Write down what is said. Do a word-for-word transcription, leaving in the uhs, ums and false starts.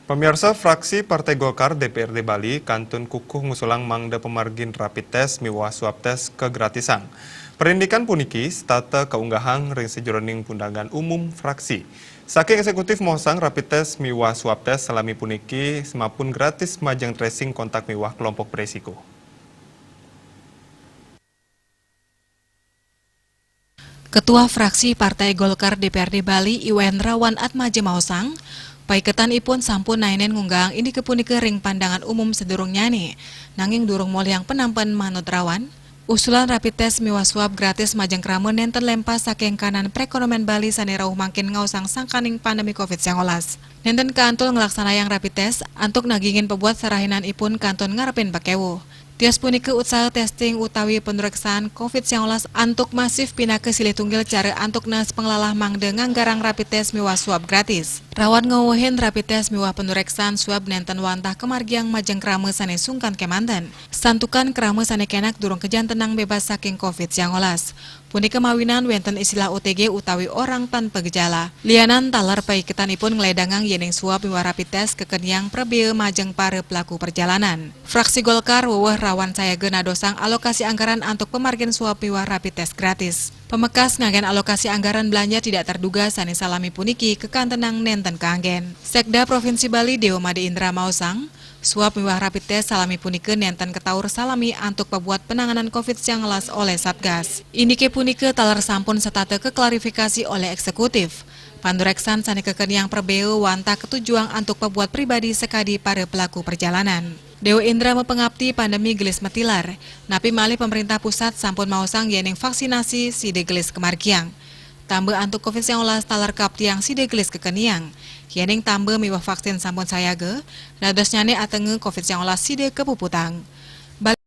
Pamiarsa, fraksi Partai Golkar D P R D Bali kantun kukuh ngusulang mangda pamargin rapid test miwah swab test kagratisang. Parindikan puniki setata kaunggahang ring sajeroning undangan umum fraksi. Saking eksekutif maosang rapid test miwah swab test salami puniki samapun gratis majeng tracing kontak miwah kelompok beresiko. Ketua Fraksi Partai Golkar D P R D Bali, Iwan Rawan Atmaja maosang, paiketan ipun sampun naenin ngunggahang indiké punika ring pandangan umum sadurungnyane, nanging durung molihang penampen manut Rawan. Usulan rapid test miwah swab gratis majeng krama nenten lempas saking kahanan perekonomian Bali sane rauh mangkin ngaosang sangkaning pandemi covid sangalas. Nenten kaantul nglaksanayang rapid test antuk nagingin pabuat sarahinanipun kantun ngarepin pakewuh. Tios punika usaha testing utawi panureksaan covid sangalas antuk masif pinaka silih tunggil cara antuk nas panglalah mangda nganggarang rapid test miwah swab gratis. Rawan ngwewehin rapid test miwah panureksaan swab nenten wantah kamargiang majeng krama sane sungkan kemanten. Santukan krama sane kenak durung kajantenang bebas saking covid sangalas. Punika mawinan wenten istilah O T G utawi orang tanpa gejala. Lianan taler paiketanipun ngledangang yening swab miwah rapid test kakeniang prabea majeng para pelaku perjalanan. Fraksi Golkar weweh Rawan sayaga nadosang alokasi anggaran antuk pamargin swab miwah rapid test gratis. Pamekas nganggen alokasi anggaran belanja tidak terduga sane salami puniki kakantenang nenten kaanggen. Sekda Provinsi Bali Dewa Made Indra maosang, swab miwah rapid test salami punika nenten kataur salami antuk pabuat penanganan covid sangalas oleh Satgas. Indike punika taler sampun setata keklarifikasi oleh eksekutif. Panureksan sane kakeniang prabea wantah katujuang antuk pabuat pribadi sakadi para pelaku perjalanan. Dewa Indra mapangapti pandemi gelis matilar, napi malih pemerintah pusat sampun maosang yening vaksinasi sida gelis kamargiang. Tamba antuk covid sangalas taler kaptiang sida gelis kakeniang. Yening tamba miwah vaksin sampun sayaga, dadosnyane atenga covid sangalas sida kapuputang.